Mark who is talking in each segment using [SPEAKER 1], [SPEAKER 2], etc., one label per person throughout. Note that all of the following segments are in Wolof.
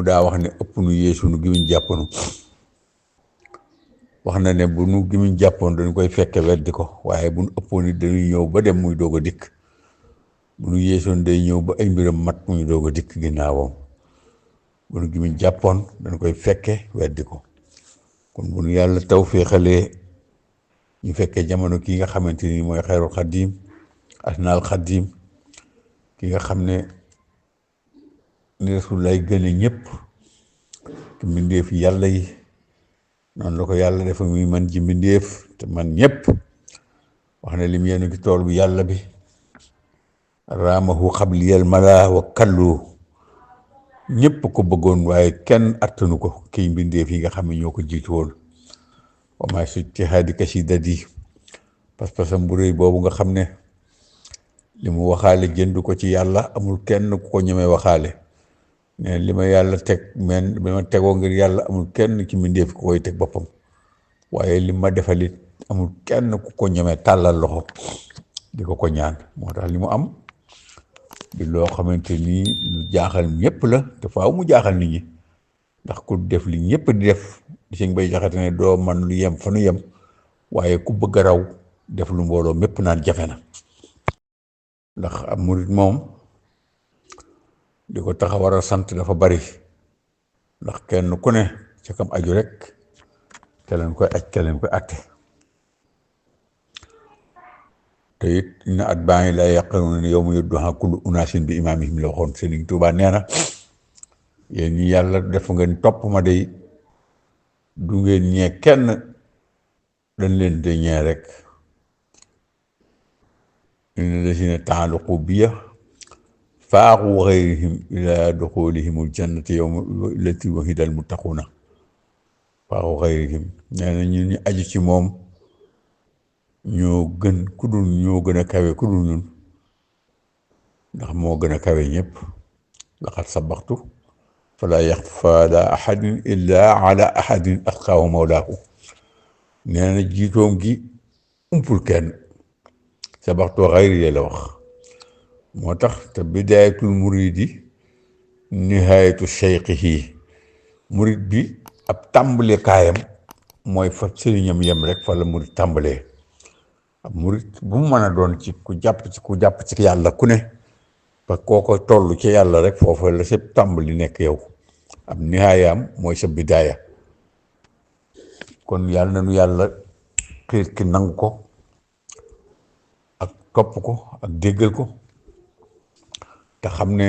[SPEAKER 1] mu daa wax ne ëpp nu yeesu nu gimiñ jàppanu wax na ne bu nu gimiñ jàppoon dañ koy fekke weddi ko waaye bu nu ëppoon it dañuy ñëw ba dem muy doog a dikk bu nu yeesoon day ñëw ba ay mbiram mat muy doog a dikk ginnaawam bu nu gimiñ jàppoon dañ koy fekke weddi ko kon bu nu yàlla taw féexalee ñu fekkee jamono kii nga xamante ni mooy xeerul xaddiim asnaal xaddiim ki nga xam ne ni Rasulullah gëne ñëpp te mbindeef yàlla yi noonu la ko yàlla defa muy man ji mbindeef te man ñëpp wax ne lim yéen a ngi tool bu yàlla bi raamahu xabliyal mala wa kallu ñëpp ko bëggoon waaye kenn attanu ko kiy mbindeef yi nga xam ne ñoo ko jiitu woon wa maa si ijtihaadi kasidadi pas-pasam bu rëy boobu nga xam ne li mu waxaale jënd ko ci yàlla amul kenn ku ko ñemee waxaale ne li ma yàlla teg men bi ma tegoo ngir yàlla amul kenn ci mbindeef ku koy teg boppam waaye li ma defalit amul kenn ku ko ñemee tàllal loxo di ko ñaan moo tax li mu am di loo xamante ni lu jaaxal ñëpp la te faaw mu jaaxal nit ñi ndax ku def li ñëpp di def di sëñ Bay Jaxate ne doo man lu yem fa nu yem waaye ku bëgg a raw def lu mbooloo mépp naan jafe na ndax am murit moom di ko tax a war a sant dafa bari ndax kenn ku ne ca kam aju rek te leen koy aj te leen koy atte te it na at baa ngi lay yàqoon ne yow mu yudduha kullu unaasin bi imaamihim la waxoon Sëriñ Tuubaa nee na yéen ñi yàlla def ngeen topp ma day du ngeen ñee kenn dañ leen de ñee rek inna lazina taalaqu biya faaxu xayrihim ila duxulihimul jannati yawma allati wahida al muttaquuna faaxu xayrihim nee na ñun ñu aju ci moom ñoo gën ku dul ñoo gën a kawe ku dul ñun ndax moo gën a kawe ñëpp laqad sabaxtu fala yaxfa ala ahadin illa ala ahadin atqaahu mawlaahu nee na jiitoom gi umpul kenn sabaxtu xayri la wax moo tax te bidaayatul muridi nihaayatu cheikhihi murid bi ab tàmbale kaayam mooy fa sëriñam yem rek fa la murid tàmbalee ab murid bu mu mën a doon ci ku jàpp ci yàlla ku ne ba kooko toll ci yàlla rek foofu la sa tàmbali nekk yow ab nihaayaam mooy sa bidaaya kon yàlla na nu yàlla xiir ki nangu ko ak topp ko ak déggal ko te xam ne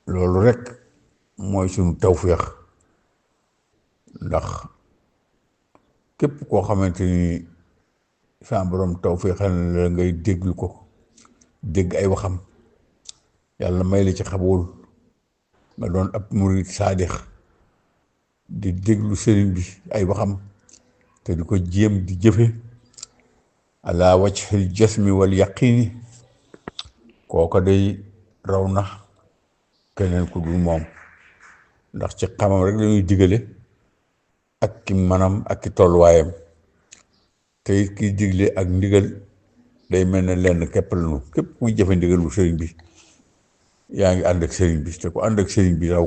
[SPEAKER 1] loolu rek mooy suñu tawféex ndax képp koo xamante ni sa borom tawféexal na la ngay déglu ko dégg ay waxam yàlla may la ci xabul nga doon ab murid saadix di déglu sëriñ bi ay waxam te di ko jéem di jëfe ala wajhil jasmi wal yaqini kooka day raw na keneen ku dul moom ndax ci xamam rek lañuy digale ak ki manam ak ki tolluwaayam te it kiy digle ak ndigal day mel ne lenn képp lañu képp kuy jëfe ndigalu sëriñ bi yaa ngi ànd ak sëriñ bi te ku ànd ak sëriñ bi raw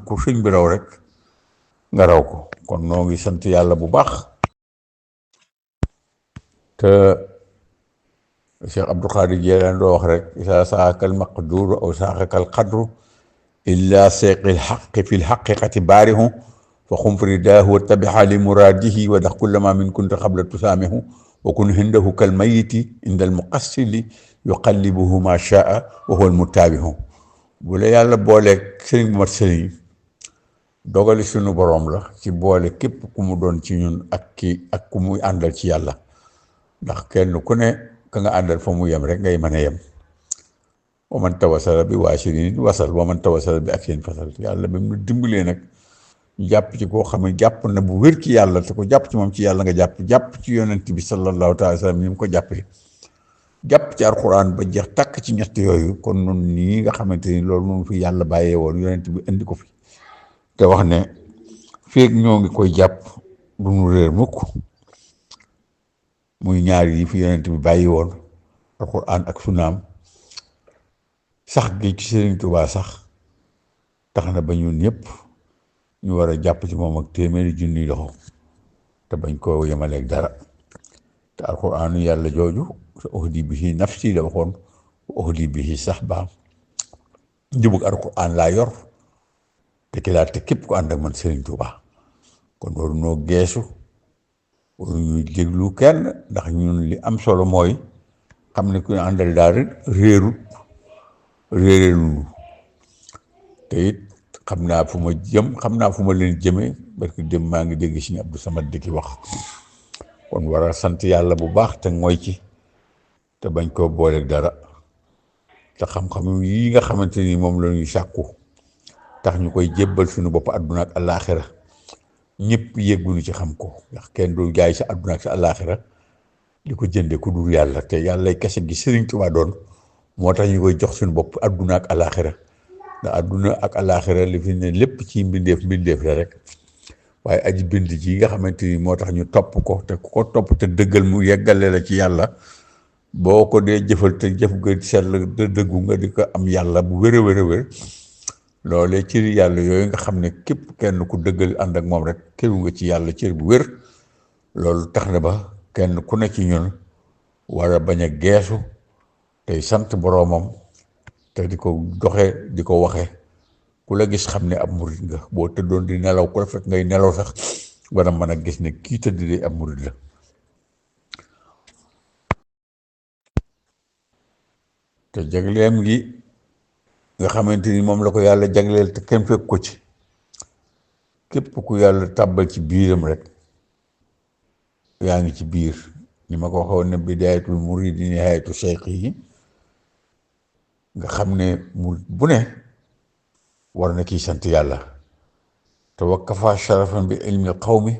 [SPEAKER 1] ku sëriñ bi raw rek nga raw ko kon noo ngi sant yàlla bu baax te Cheikh Abdou Khadir Jeelaan doo wax rek isa saakal maqduru aw saakal qadru illa seeqil xaqi fi lxaqiqati baarihu fa xum fridaahu wa tabixa li muraadihi wa dax kullama min kunta xabla tusaamihu wa kun hindahu kal mayiti inda almuqassili yuqallibuhu ma shaa wa huwa almutaabihu bu la yàlla booleeg sëriñ bu mat sëriñ dogali suñu boroom la ci boole képp ku mu doon ci ñun ak ku muy àndal ci yàlla ndax kenn ku ne ka nga àndal fa mu yem rek ngay mën a yem wa man tawasala bi waasirin wasal wa man tawasala bi ak seen fasal yàlla ba mu dimbalee nag ñu jàpp ci koo xam ne jàpp na bu wér ci yàlla te ko jàpp ci moom ci yàlla nga jàpp ci yonent bi sallallahu taala sallam ni mu ko jàppee jàpp ci alxuraan ba jeex tàkk ci ñett yooyu kon nun nii nga xamante ni loolu noonu fi yàlla bàyyee woon yonent bi indi ko fi te wax ne feeg ñoo ngi koy jàpp du ñu réer mukk muy ñaar yi fi yonent bi bàyyi woon alxuraan ak sunnaam sax gi ci Sëriñ Tuubaa sax tax na ba ñun ñëpp ñu war a jàpp ci moom ak téeméeri junniy loxo te bañ koo yemaleeg dara te alquraanu yàlla jooju sa uhdi bihi nafsi la waxoon uhdi bihi sax baam njubug alquraan laa yor te ki laa te képp ku ànd ak man Serigne Touba kon waru noo geesu waru ñuy déglu kenn ndax ñun li am solo mooy xam ne ku ñu àndal daal réerelu te it xam naa fu ma jëm xam naa fu ma leen jëmee parce que dem maa ngi dégg si Abdou Samad di ki wax kon war a sant yàlla bu baax te ngooy ci te bañ koo booleeg dara te xam-xam yi nga xamante ni moom la ñuy sàkku tax ñu koy jébbal suñu bopp àdduna ak àllaaxira ñëpp yegguñu ci xam ko ndax kenn du jaay sa àdduna ak sa àllaaxira di ko jënde ku dul yàlla te yàlla kese gi Sëriñ Tuubaa doon moo tax ñu koy jox suñu bopp àdduna ak àllaaxira ndax àdduna ak àllaaxira li fi ne lépp ci mbindeef la rek waaye aji bind ji nga xamante ni moo tax ñu topp ko te ku ko topp te dëggal mu yeggale la ci yàlla boo ko dee jëfal te jëf nga sell te dëggu nga di ko am yàlla bu wér a wér a wér loolee cëri yàlla yooyu nga xam ne képp kenn ku dëggal ànd ak moom rek këru nga ci yàlla cër bu wér loolu tax na ba kenn ku ne ci ñun war a bañ a geesu tey sant boroomam te di ko doxe di ko waxe ku la gis xam ne ab murit nga boo tëddoon di nelaw ku la fekk ngay nelaw sax war a mën a gis ne kii tëdd di ab murit la te jagleem gi nga xamante ni moom la ko yàlla jagleel te kenn fekk ko ci képp ku yàlla tàbbal ci biiram rek yaa ngi ci biir ni ma ko waxoon ne bidaayatul muridi nihaayatu cheikh yi nga xam ne murid bu ne war na kiy sant yàlla te wa kafa sharafan bi ilmi qawmi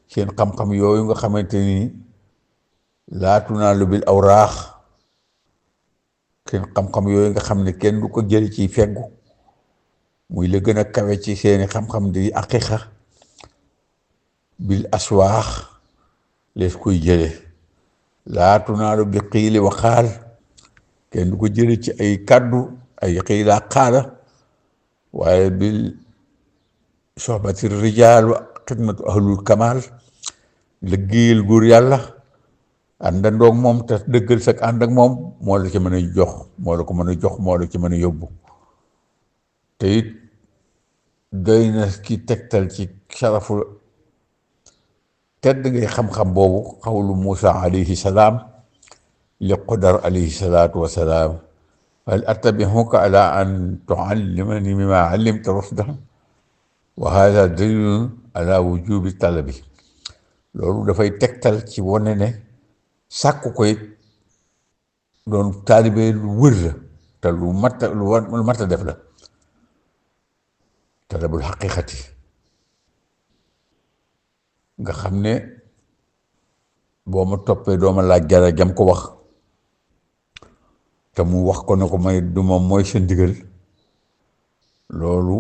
[SPEAKER 1] seen xam-xam yooyu nga xamante ni laa tunaalu bil awraax seen xam-xam yooyu nga xam ne kenn du ko jëli ci feggu muy la gën a kawe ci seeni xam-xam di aqiqa bil aswaax lees koy jële laa tunaalu bi xiili wa xaal kenn du ko jële ci ay kàddu ay xiilaa xaala waaye bil sohbati rijaal wa xidmatu ahlul kamal liggéeyal góor yàlla àndandoog moom te dëggal sag ànd ak moom moo la ci mën a jox moo la ko mën a jox moo la ci mën a yóbbu te it doy na ki tegtal ci sarafu tedd ngay xam-xam boobu xawlu Muusa alayhi salaam li Qudar alayhi salaatu wa salaam hal attabi'uka ala an tu'allimani mimma 'allamta rushdan wa hada dalilun ala wujubi talabi loolu dafay tegtal ci wane ne sàkku ko it doon taalibe lu wër la te lu mat a def la talabul xaqiqati nga xam ne boo ma toppee doo ma laaj jara jam ko wax te mu wax ko ne ko may du moom mooy sa ndigal loolu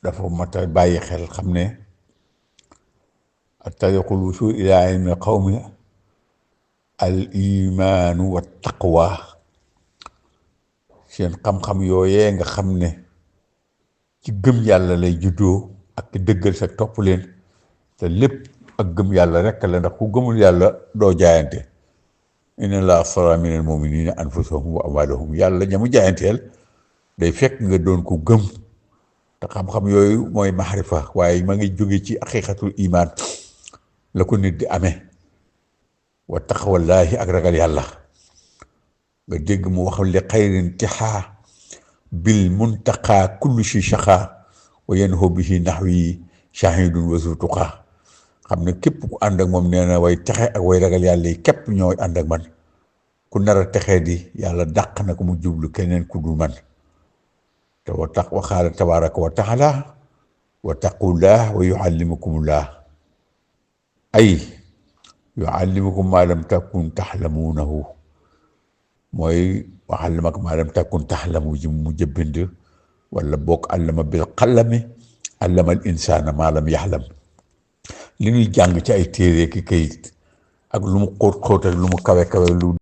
[SPEAKER 1] dafa mat a bàyyi xel xam ne tariqul wusul ila ilmi qawmi al imaanu wa taqwa seen xam-xam yooyee nga xam ne ci gëm yàlla lay juddoo ak dëggal sa topp leen te lépp ak gëm yàlla rekk la ndax ku gëmul yàlla doo jaayante inna allaha astara minal mu'minina anfusahum wa amwalahum yàlla ñamu jaayanteel day fekk nga doon ko gëm te xam-xam yooyu mooy maxarifa waaye ma ngi jóge ci aqiqatul iman la ko nit di amee wa taqwallaahi ak ragal yàlla nga dégg mu wax li xayrin tixaa bil muntaqaa kullu si shaxaa wa yanhu bihi naxwi shahidun wa zutuqaa xam ne képp ku ànd ak moom nee na way texe ak way ragal yàlla yi képp ñooy ànd ak man ku nar a texee di yàlla dàq na ko mu jublu keneen ku dul man te wa qaala tabaaraka wa taala wa taqullah wa yuallimukumullah ay yuallimukum maa lam takun taxlamuunahu mooy wa allamaka maa lam takun taxlamu ji mu jëbbind wala boog allama bil qalami allama al insaana maa lam yaxlam li ñuy jàng ci ay téere ki kayit ak lu mu xóot xóot ak lu mu kawe kawe lu